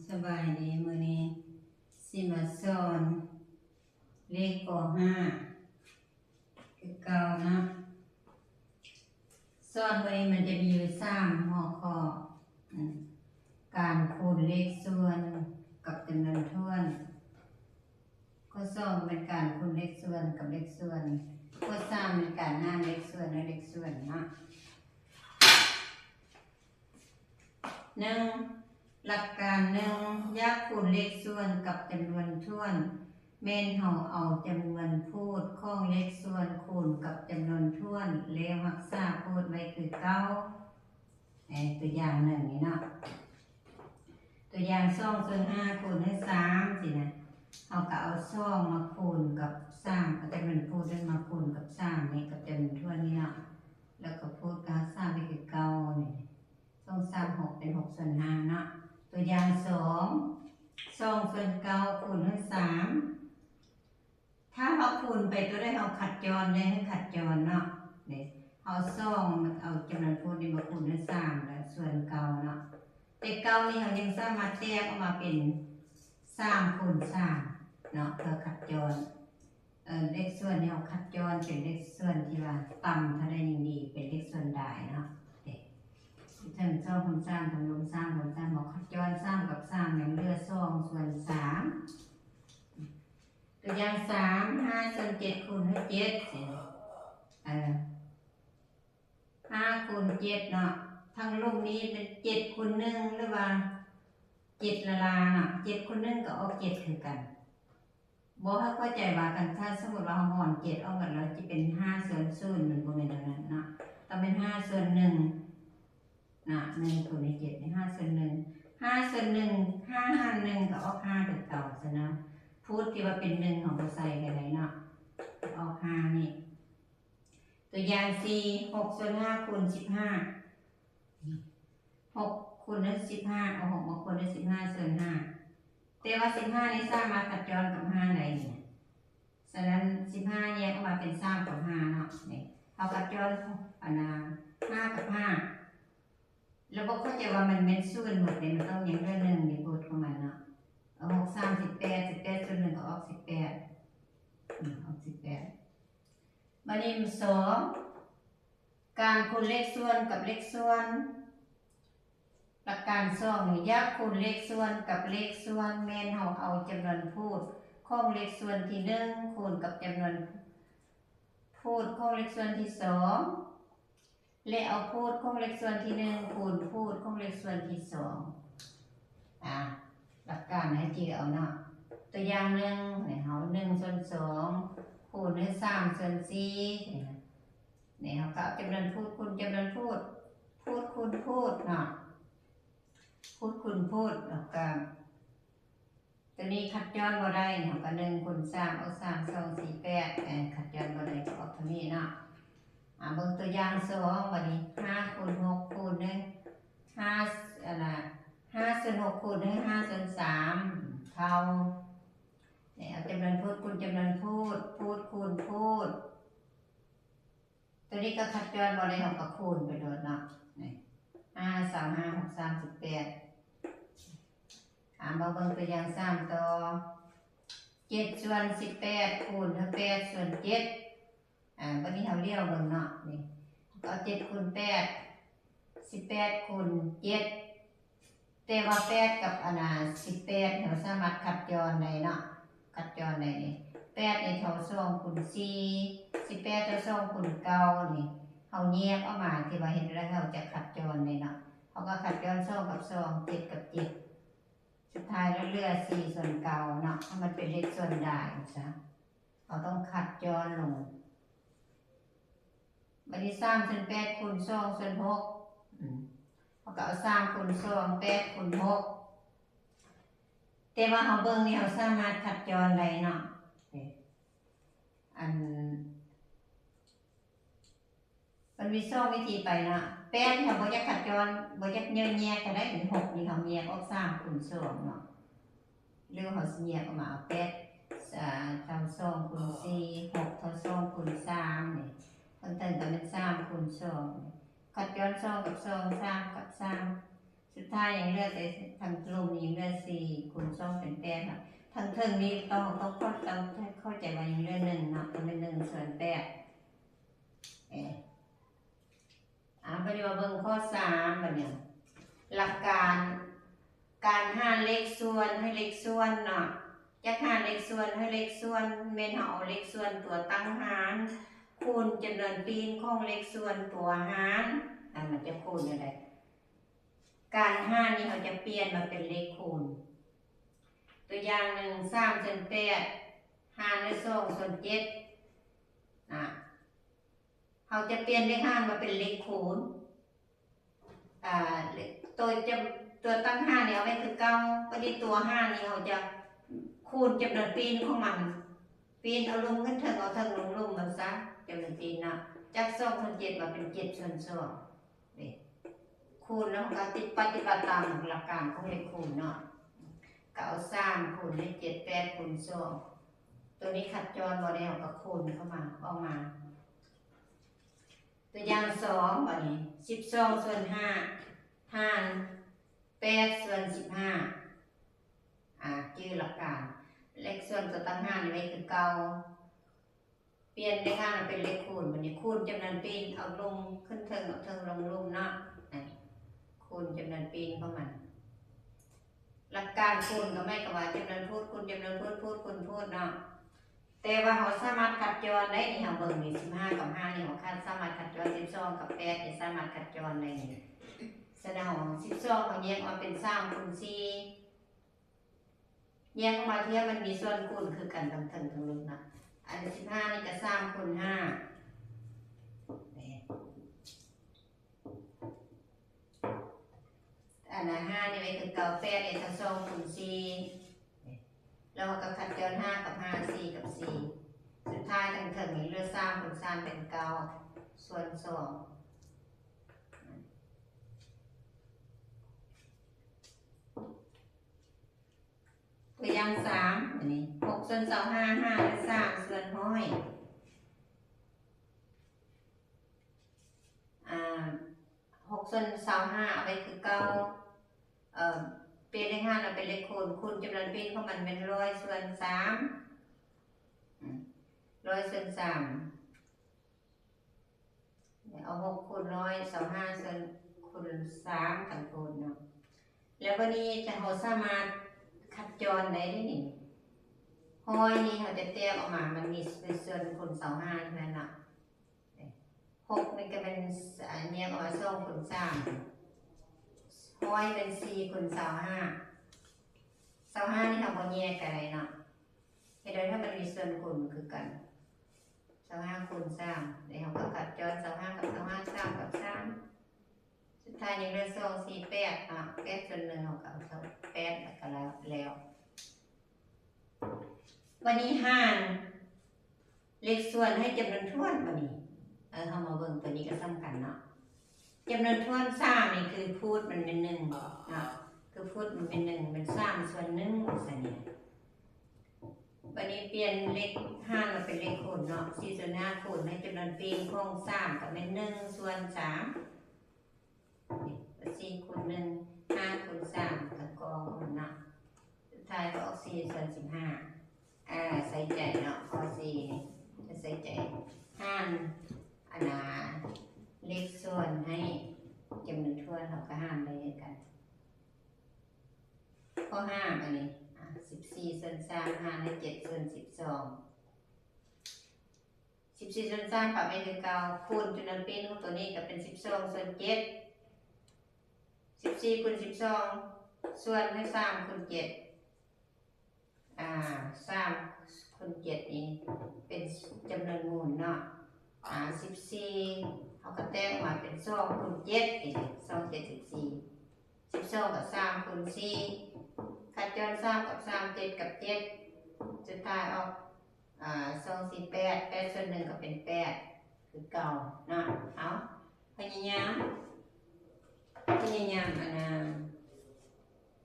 ສະບາຍດີ ມື້ນີ້ຊິມາສອນເລກ ປໍຫ້າ ຄືເກົ່າເນາະ. ສອນມື້ນີ້ມັນຈະມີຢູ່ສາມຫົວຂໍ້ ອາ ການຄູນເລກສ່ວນກັບຈຳນວນຖ້ວນ. ຂໍ້ສອງເປັນການຄູນເລກສ່ວນກັບເລກສ່ວນ. ຂໍ້ສາມເປັນການຫານເລກສ່ວນແລະເລກສ່ວນເນາະ. ໜຶ່ງ ຫຼັກການ ໜຶ່ງ ຢາກຄູນເລກສ່ວນກັບຈຳນວນຖ້ວນ ແມ່ນເຮົາເອົາຈຳນວນພູດຂອງເລກສ່ວນຄູນກັບຈຳນວນຖ້ວນ ແລ້ວຮັກສາພູດໄວ້ຄືເກົ່າ. ເອີ ຕົວຢ່າງໜຶ່ງນີ້ເນາະ ຕົວຢ່າງ ສອງສ່ວນຫ້າຄູນໃຫ້ສາມ ຊີ້ນະ ເຮົາກໍເອົາສອງມາຄູນກັບສາມ ເອົາຈຳນວນພູດນັ້ນມາຄູນກັບສາມນີ້ ກັບຈຳນວນຖ້ວນນີ້ເນາະ ແລ້ວກໍພູດກໍຮັກສາໄວ້ຄືເກົ່ານີ້. ສອງສາມຫົກ ເປັນຫົກສ່ວນຫ້າເນາະ. ຕົວຢ່າງສອງ ສອງສ່ວນເກົ້າຄູນໃຫ້ສາມ ຖ້າເຮົາຄູນໄປຕົວໃດເຮົາຄັດຈອນໄດ້ ໃຫ້ຄັດຈອນເນາະ. ນີ້ ເຮົາເອົາສອງ ເອົາຈຳນວນພູດນີ້ມາຄູນໃຫ້ສາມ ແລ້ວສ່ວນເກົ້າເນາະ. ແຕ່ເກົ້ານີ້ເຮົາຍັງສາມາດແຕກອອກມາເປັນສາມຄູນສາມເນາະ ເພື່ອຄັດຈອນ ເອີ ເລກສ່ວນທີ່ເຮົາຄັດຈອນເປັນເລກສ່ວນທີ່ວ່າຕ່ຳເທົ່າໃດຍິ່ງດີ ເປັນເລກສ່ວນດາຍເນາະ. ເດ້ ເທິງສອງຄູນສາມ ເທິງລຸ່ມສາມຄູນສາມ ເຮົາຄັດຈອນສາມກັບສາມ ຍັງເຫຼືອສອງສ່ວນສາມ. ຕົວຢ່າງສາມ ຫ້າສ່ວນເຈັດຄູນໃຫ້ເຈັດ ເອີ ຫ້າຄູນເຈັດເນາະ ທາງລຸ່ມນີ້ເປັນເຈັດຄູນໜຶ່ງ ຫຼືວ່າເຈັດລ້າໆເນາະ ເຈັດຄູນໜຶ່ງກໍອອກເຈັດຄືກັນ. ບໍ່ໃຫ້ເຂົ້າໃຈວ່າ ຄັນຖ້າສົມມຸດວ່າເຮົາຫອນເຈັດອອກໝົດແລ້ວ ຈະເປັນຫ້າສ່ວນສູນ ມັນບໍ່ແມ່ນແນວນັ້ນເນາະ ຕ້ອງເປັນຫ້າສ່ວນໜຶ່ງເນາະ. ໜຶ່ງຄູນໃຫ້ເຈັດນີ້ ຫ້າສ່ວນໜຶ່ງ ຫ້າສ່ວນໜຶ່ງ ຫ້າຫານໜຶ່ງກໍອອກຫ້າຄືເກົ່າ. ສະນັ້ນ ພູດທີ່ວ່າເປັນໜຶ່ງ ເຮົາບໍ່ໃສ່ກໍໄດ້ເນາະ ອອກຫ້ານີ້. ຕົວຢ່າງສີ່ ຫົກສ່ວນຫ້າຄູນສິບຫ້າ ຫົກຄູນໃຫ້ສິບຫ້າ ເອົາຫົກມາຄູນໃຫ້ສິບຫ້າສ່ວນຫ້າ ແຕ່ວ່າສິບຫ້ານີ້ສາມາດຄັດຈອນກັບຫ້າໄດ້ນີ້. ສະນັ້ນສິບຫ້າແຍກອອກມາເປັນສາມກັບຫ້າເນາະ. ນີ້ ເຮົາຄັດຈອນ ອັນນ່າ ຫ້າກັບຫ້າ ແລ້ວບໍ່ເຂົ້າໃຈວ່າມັນແມ່ນສູນໝົດເດ້ ມັນຕ້ອງຍັງເຫຼືອໜຶ່ງໃນພູດຂອງມັນເນາະ. ເອົາຫົກສາມສິບແປດ ສິບແປດສ່ວນໜຶ່ງກໍອອກສິບແປດ ອືມ ອອກສິບແປດ. ບາດນີ້ສອງ ການຄູນເລກສ່ວນກັບເລກສ່ວນ. ຫຼັກການສອງນີ້ ຢາກຄູນເລກສ່ວນກັບເລກສ່ວນ ແມ່ນເຮົາເອົາຈຳນວນພູດຂອງເລກສ່ວນທີໜຶ່ງຄູນກັບຈຳນວນພູດຂອງເລກສ່ວນທີສອງ ແລະ ເອົາພູດຂອງເລກສ່ວນທີໜຶ່ງຄູນພູດຂອງເລກສ່ວນທີສອງ. ອາ ຫຼັກການໃຫ້ຈື່ເອົາເນາະ. ຕົວຢ່າງໜຶ່ງ ໃຫ້ເຮົາໜຶ່ງສ່ວນສອງຄູນໃຫ້ສາມສ່ວນສີ່ ນີ້ ເຮົາກໍເອົາຈຳນວນພູດຄູນຈຳນວນພູດ ພູດຄູນພູດເນາະ ພູດຄູນພູດ ແລ້ວກໍ ຕົວນີ້ຄັດຈອນບໍ່ໄດ້ ເຮົາກໍໜຶ່ງຄູນສາມ ອອກສາມ ສອງ ສີ່ ແປດ ເອີ ຄັດຈອນບໍ່ໄດ້ ກໍອອກເທົ່ານີ້ເນາະ. ອາ ເບິ່ງຕົວຢ່າງສອງ ບາດນີ້ ຫ້າຄູນຫົກຄູນໃຫ້ຫ້າ ອັນນ່າ ຫ້າສ່ວນຫົກຄູນໃຫ້ຫ້າສ່ວນສາມ ເທົ່າ ນີ້ ເອົາຈຳນວນພູດຄູນຈຳນວນພູດ ພູດຄູນພູດ. ຕົວນີ້ກໍຄັດຈອນບໍ່ໄດ້ ເຮົາກໍຄູນໄປໂລດເນາະ. ນີ້ ຫ້າ ຊາວຫ້າ ຫົກ ສາມ ສິບແປດ. ອາ ມາເບິ່ງຕົວຢ່າງສາມຕໍ່ ເຈັດສ່ວນສິບແປດຄູນໃຫ້ແປດສ່ວນເຈັດ. ອາ ບັດນີ້ເຮົາຫຼຽວເບິ່ງເນາະ ນີ້ ກໍເຈັດຄູນແປດ ສິບແປດຄູນເຈັດ ແຕ່ວ່າແປດກັບ ອັນນ່າ ສິບແປດ ເຮົາສາມາດຄັດຈອນໄດ້ເນາະ ຄັດຈອນໄດ້ນີ້ ແປດນີ້ເທົ່າສອງຄູນສີ່ ສິບແປດເທົ່າສອງຄູນເກົ້າ ນີ້ ເຮົາແຍກອອກມາ ທີ່ວ່າເຮັດແລ້ວເຮົາຈະຄັດຈອນໄດ້ເນາະ ເຮົາກໍຄັດຈອນສອງກັບສອງ ເຈັດກັບເຈັດ ສຸດທ້າຍແລ້ວເຫຼືອສີ່ສ່ວນເກົ້າເນາະ ເພາະມັນເປັນເລກສ່ວນດາຍຊະ ເຮົາຕ້ອງຄັດຈອນລົງ. ບັດນີ້ ສາມສ່ວນແປດຄູນສອງສ່ວນຫົກ ອືມ ເຮົາກໍເອົາສາມຄູນສອງ ແປດຄູນຫົກ ແຕ່ວ່າເຮົາເບິ່ງນີ້ ເຮົາສາມາດຄັດຈອນໄດ້ເນາະ ເອີ ອັນ ມັນມີສອງວິທີໄປເນາະ ແປດນີ້ເຮົາບໍ່ຢາກຄັດຈອນ ບໍ່ຢາກຍ່ອຍແຍກກໍໄດ້ ຫົກນີ້ເຮົາແຍກອອກສາມຄູນສອງເນາະ ຫຼືເຮົາຊິແຍກອອກມາເອົາແປດ ອາ ເທົ່າສອງຄູນສີ່ ຫົກເທົ່າສອງຄູນສາມ ນີ້ ເທິງໆກໍແມ່ນສາມຄູນສອງ ຄັດຈອນສອງກັບສອງ ສາມກັບສາມ ສຸດທ້າຍຍັງເຫຼືອແຕ່ທາງລຸ່ມນີ້ ສອງເປັນແປດເນາະ. ທາງເທິງນີ້ຕ້ອງ ຕ້ອງເຂົ້າ ຕ້ອງເຂົ້າໃຈວ່າຍັງເຫຼືອໜຶ່ງເນາະ ຕ້ອງເປັນໜຶ່ງສ່ວນແປດ. ເອີ ອ່າ ບາດນີ້ມາເບິ່ງຂໍ້ສາມ ບາດນີ້ ຫຼັກການການຫາເລກສ່ວນໃຫ້ເລກສ່ວນເນາະ. ຈາກຫາເລກສ່ວນໃຫ້ເລກສ່ວນ ແມ່ນເຮົາເອົາເລກສ່ວນຕົວຕັ້ງຫານ ຄູນຈຳນວນປີນຂອງເລກສ່ວນຕົວຫານ ອ່າ ມັນຈະຄູນແນວໃດ? ການຫານນີ້ເຮົາຈະປ່ຽນມາເປັນເລກຄູນ. ຕົວຢ່າງໜຶ່ງ ສາມສ່ວນແປດ ຫານດ້ວຍສອງສ່ວນເຈັດ ອ່າ ເຮົາຈະປ່ຽນເລກຫານມາເປັນເລກຄູນ. ອ່າ ຕົວຈຳ ຕົວຕັ້ງຫານນີ້ເອົາໄວ້ຄືເກົ່າ, ບາດນີ້ຕົວຫານນີ້ເຮົາຈະຄູນຈຳນວນປີນຂອງມັນ, ປີນເອົາລຸ່ມຂຶ້ນເທິງ ເອົາເທິງລົງລຸ່ມ ວ່າຊະ ຈຳນວນປີນເນາະ, ຈາກສອງສ່ວນເຈັດມາເປັນເຈັດສ່ວນສອງ. ນີ້ ຄູນເນາະ ເຮົາກໍຕິດ ປະຕິບັດຕາມຫຼັກການຂອງເລກຄູນເນາະ, ກໍເອົາສາມຄູນດ້ວຍເຈັດ ແປດຄູນສອງ. ຕົວນີ້ຂັດຈອນບໍ່ໄດ້ ເຮົາກໍຄູນເຂົ້າມາ ອອກມາ. ຕົວຢ່າງສອງ ບາດນີ້ ສິບສອງສ່ວນຫ້າ ຫານແປດສ່ວນສິບຫ້າ. ອ່າ ຈື່ຫຼັກການ ເລກສ່ວນຕົວຕັ້ງຫານໄວ້ຄືເກົ່າ, ປ່ຽນເລກຫານມາເປັນເລກຄູນ. ບາດນີ້ຄູນຈຳນວນປີນ ເອົາລຸ່ມຂຶ້ນເທິງ ເອົາເທິງລົງລຸ່ມເນາະ, ນີ້ ຄູນຈຳນວນປີນຂອງມັນ. ຫຼັກການຄູນກໍໝາຍຄວາມວ່າ ຈຳນວນພູດຄູນຈຳນວນພູດ ພູດຄູນພູດເນາະ. ແຕ່ວ່າເຮົາສາມາດຂັດຈອນໄດ້ນີ້ ເຮົາເບິ່ງນີ້ ສິບຫ້າກັບຫ້ານີ້ ເຮົາສາມາດຂັດຈອນ, ສິບສອງກັບແປດນີ້ສາມາດຂັດຈອນໄດ້ນີ້. ສະນັ້ນ ສິບສອງເຮົາແຍກອອກເປັນສາມຄູນສີ່ ແຍກອອກມາເທື່ອ ມັນມີສ່ວນຄູນຄືກັນທັງເທິງທັງລຸ່ມນະ. ອັນສິບຫ້ານີ້ກໍສາມຄູນຫ້າ ແມ່ນ ອັນຫ້ານີ້ໄວ້ຄືເກົ່າ, ແປດນີ້ເທົ່າສອງຄູນສີ່ ແລ້ວເຮົາກໍຂັດຈອນຫ້າກັບຫ້າ ສີ່ກັບສີ່, ສຸດທ້າຍທັງເທິງນີ້ເຫຼືອສາມຄູນສາມເປັນເກົ້າສ່ວນສອງ. ຕົວຢ່າງສາມ ອັນນີ້ ຫົກສ່ວນຊາວຫ້າ ຫານດ້ວຍສາມສ່ວນຮ້ອຍ. ອ່າ ຫົກສ່ວນຊາວຫ້າເອົາໄວ້ຄືເກົ່າ, ເອີ ປ່ຽນເລກຫານມາເປັນເລກຄູນ, ຄູນຈຳນວນປີນຂອງມັນແມ່ນຮ້ອຍສ່ວນສາມ, ອືມ ຮ້ອຍສ່ວນສາມ. ເອົາຫົກຄູນຮ້ອຍ ຊາວຫ້າສ່ວນຄູນສາມກັນໂພດເນາະ. ແລ້ວບາດນີ້ເຮົາສາມາດຂັດຈອນໄດ້ເດ້ນີ້, ຮ້ອຍນີ້ເຮົາຈະແຕກອອກມາ ມັນມີສ່ວນຄູນຊາວຫ້າຢູ່ຫັ້ນເນາະ. ຫົກນີ້ກໍແມ່ນ ແຍກອອກມາສອງຄູນສາມ, ຮ້ອຍແມ່ນສີ່ຄູນຊາວຫ້າ, ຊາວຫ້ານີ້ເຮົາບໍ່ແຍກກໍໄດ້ເນາະ, ເຮັດໃຫ້ມັນມີສ່ວນຄູນຄືກັນ. ຊາວຫ້າຄູນສາມ ແລ້ວເຮົາກໍຂັດຈອນຊາວຫ້າກັບຊາວຫ້າ ສາມກັບສາມ, ສຸດທ້າຍຍັງເຫຼືອສອງ ສີ່ ແປດເນາະ, ແປດສ່ວນໜຶ່ງ ເຮົາກໍເອົາແປດ ແລ້ວກໍແລ້ວ. ບາດນີ້ຫານເລກສ່ວນໃຫ້ຈຳນວນຖ້ວນ. ບາດນີ້ ເອີ ເຮົາມາເບິ່ງຕົວນີ້ກໍສຳຄັນເນາະ, ຈຳນວນຖ້ວນສາມນີ້ຄືພູດມັນແມ່ນໜຶ່ງເນາະ, ຄືພູດມັນແມ່ນໜຶ່ງ ແມ່ນສາມສ່ວນໜຶ່ງ ວ່າຊັ້ນນີ້. ບາດນີ້ປ່ຽນເລກຫານມາເປັນເລກຄູນເນາະ, ສີ່ສ່ວນຫ້າຄູນໃຫ້ຈຳນວນປີນຂອງສາມກໍແມ່ນໜຶ່ງສ່ວນສາມ, ສີ່ຄູນໜຶ່ງ ຫ້າຄູນສາມ ກໍກອງເນາະ, ສຸດທ້າຍກໍອອກສີ່ສ່ວນສິບຫ້າ. ອ່າ ໃສ່ໃຈເນາະ, ຂໍ້ສີ່ນີ້ຈະໃສ່ໃຈ ຫານ ອັນນ່າ ເລກສ່ວນໃຫ້ຈຳນວນຖ້ວນ ເຮົາກໍຫານໄດ້ຄືກັນ. ຂໍ້ຫ້າ ອັນນີ້ ອ່າ ສິບສີ່ສ່ວນສາມ ຫານໃຫ້ເຈັດສ່ວນສິບສອງ. ສິບສີ່ສ່ວນສາມປະໄວ້ຄືເກົ່າ, ຄູນຈຳນວນປີນຂອງຕົວນີ້ກໍເປັນສິບສອງສ່ວນເຈັດ, ສິບສີ່ຄູນສິບສອງ ສ່ວນໃຫ້ສາມຄູນເຈັດ. ອ່າ ສາມຄູນເຈັດນີ້ເປັນຈຳນວນມູນເນາະ, ອ່າ ສິບສີ່ ເຮົາກໍແຕກອອກມາເປັນສອງຄູນເຈັດນີ້ ສອງ ເຈັດ ສິບສີ່, ສິບສອງກໍສາມຄູນສີ່ ຂັດຈອນສາມກັບສາມ ເຈັດກັບເຈັດ ສຸດທ້າຍອອກ ອ່າ ສອງ ສີ່ ແປດ, ແປດສ່ວນໜຶ່ງກໍເປັນແປດຄືເກົ່າເນາະ. ເອົາ ພະຍາຍາມ ພະຍາຍາມ ອັນນ່າ